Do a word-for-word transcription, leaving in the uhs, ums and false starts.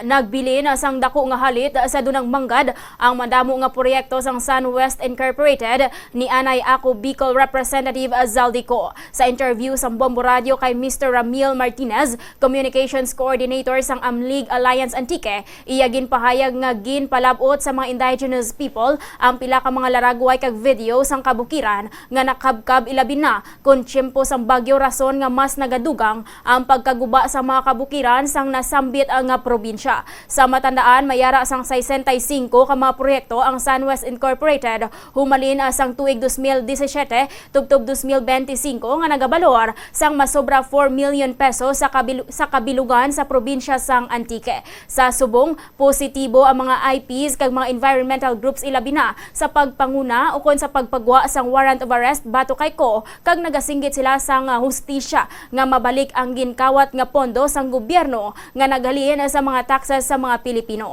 Nagbilin sang dako nga halit sa dunang manggad ang madamo nga proyekto sang Sun West Incorporated ni anay Ako Bicol Representative Zaldy Co. Sa interview sang Bombo Radio kay Mister Ramil Martinez, Communications Coordinator sang Amlig Alliance Antique, iya ginpahayag nga ginpalab-ot sa mga indigenous people ang pila ka mga laragway kag video sang kabukiran nga nakabkab, ilabi na kon tiyempo sang bagyo, rason nga mas nagadugang ang pagkaguba sa mga kabukiran sang nasambit nga probinsya. Sa matandaan, may ara sang sesenta y cinco ka mga proyekto ang Sunwest Incorporated humalin, ah, sang tuig dos mil disisiete tubtob dos mil benti singko nga nagabalor sang masobra four million pesos sa kabil-, sa kabilugan sa probinsya sang Antique. Sa subong, positibo ang mga I Ps kag mga environmental groups, ilabi na sa pagpanguna ukon sa pagpagwa sang warrant of arrest batok kay Co, kag nagasinggit sila sang, ah, hustisya nga mabalik ang ginkawat nga pondo sang gobyerno nga naghalin sa mga taxes sa mga Pilipino.